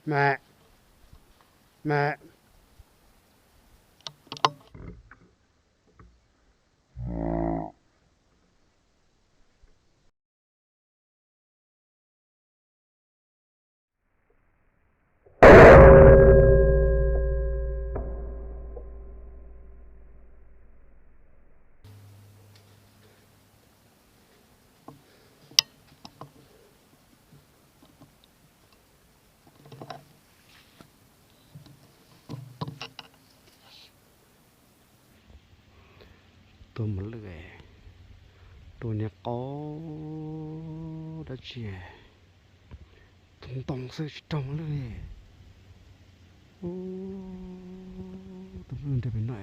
Me, me. Tus mos lwj, tus niag qau dab tsi, tus ntoo xwb tsis raug mos lwj li. Tus mos lwj nres pem no,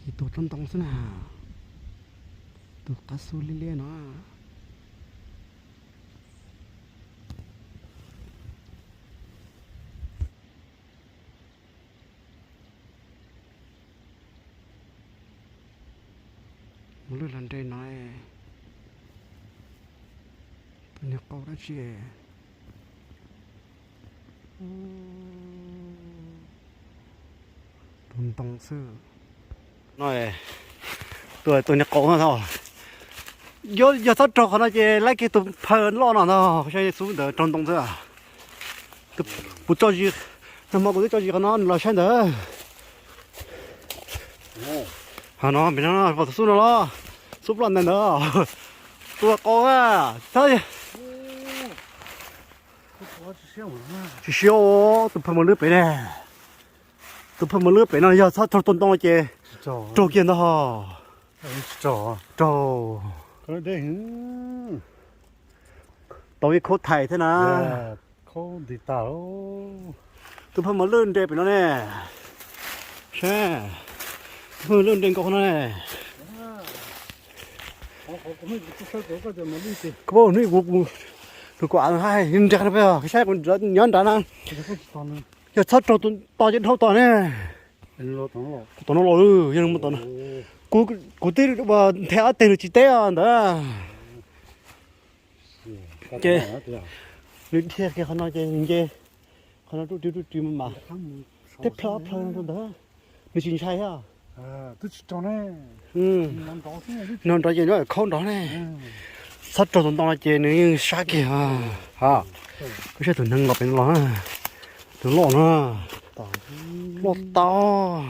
ces tus tsob ntoo xwb na, tus qab xub liab liab no. Mos lwj los nres no, tus niag qau dab tsi. Tus ntoo xwb no, tus niag qau no. Yog txhob raug qhov no ces laib kiag tus phaw loj no ntag, saib xub ntawd raug ntoo xwb. Kuv tso zis, nag hmo kuv twb tso zis qhov no nws los saib ntawd. Qhov no pem no, pom tus xub no los, xub ploj ntawd ntawd. Tus qau a, tsis siab, tus phaw mos lwj pem ne, tus phaw mos lwj pem no yog txhob raug tus ntoo ces raug kiag ntag. Raug, tau ib khub thais thiab na. Tus phaw mos lwj nres pem no ne, saib, tus phaw mos lwj nres nkaus qhov no ne. Kuv pab hnub kuv, kuv, kuv av hais nres qhov no peb saib kuv nyob nrad na. Yog txhob raug tus to ces dhau tom ne. Tom no los, yog mus tom no, kuv twb nthe ob teg nws tsis teb ntawd. Ces nws dhia kiag qhov no ces nws nce qhov no ruj ris ruj ris mas mas, teb plhaw ob plhaw rau ntawd, nws tsis ntshai thiab. No nrov ces nyob khaub nrov ne. Txhob raug tus ntoo no ces nws yeej sab kiag. Koj saib tus neeg los pem no los, tus loj no, loj tau.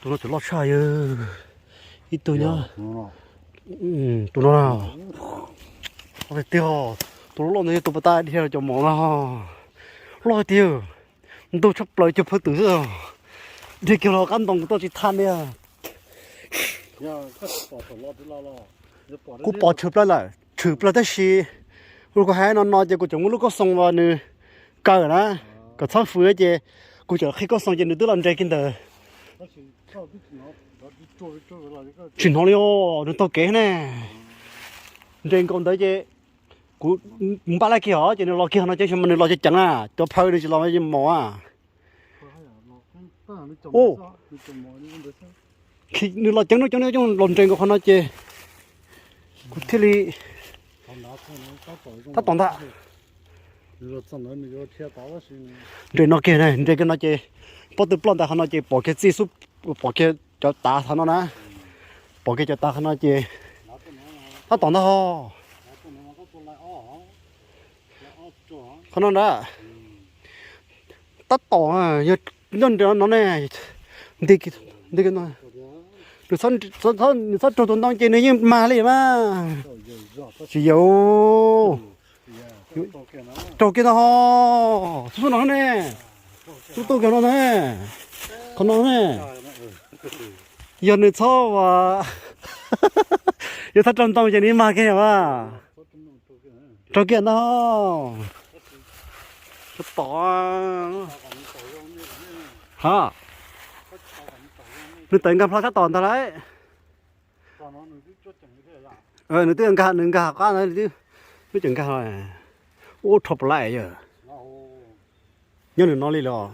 Tus no tseem loj tshaj yawg. Ib tug nyob, tus no na, tiag tiag. Tus loj ntawd yog tus puas tau dhia cov mov no, loj tiag. Ntug tshaj plaws cuag phawj twm xwb. Dhia kiag los qab ntoo kuv tuaj tsis thaj li. Kuv pom tshwm plaws lawm, tshwm plaws tab sis kuv hais no no ces kuv tseem muaj lub kauj xoo uas nws kaw na, kom txhob fwv ces kuv tseem qhib kauj xoo ces nws twb los nres kiag ntawd. Tsis hnov li os, nws taug kev ne. Nres nkaus ntawd ces kuv npaj laij kiag os ces nws los kiag no ces nws los ceev ceev na, cov phaw nws tsis los mos a. Nws los ceev no coob coob los nres nkaus qhov no ces kuv thiaj li tab tom ntag. Nres no kiag, nres kiag no ces pob tw ploj ntawm qhov no ces pom kiag txij xub, pom kiag cov tav qhov no na, pom kiag cov tav qhov no ces tab tom ntag ho. Qhov no na, tab tom, yog nyob nres no ne, nti, nti, nws txhob raug tus ntoo ces nws yeej mag li mas. Tsis yog, raug kiag ntag ho. Xub xub no ne, xub tuaj kiag no ne, qhov no ne. Yog nws txhob, yog txhob raug ntoo ces nws yeej mag kiag mas. Raug kiag ntag. Sab tom, ha, nws tawm nkag plho sab tom ntag lauj. Nws twb nkag, nws nkag qab ntawd, nws twb, twb tseem nkag. Ub, rho plas yawg, nyob nws no li los.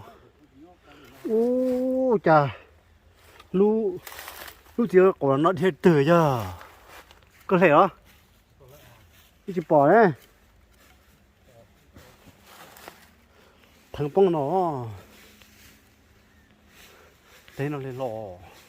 Ub, cas lub, lub txiv qaum no dhia twg yog? Koj hle los? Twb tsis pom ne. Theev poob no, teb no li los.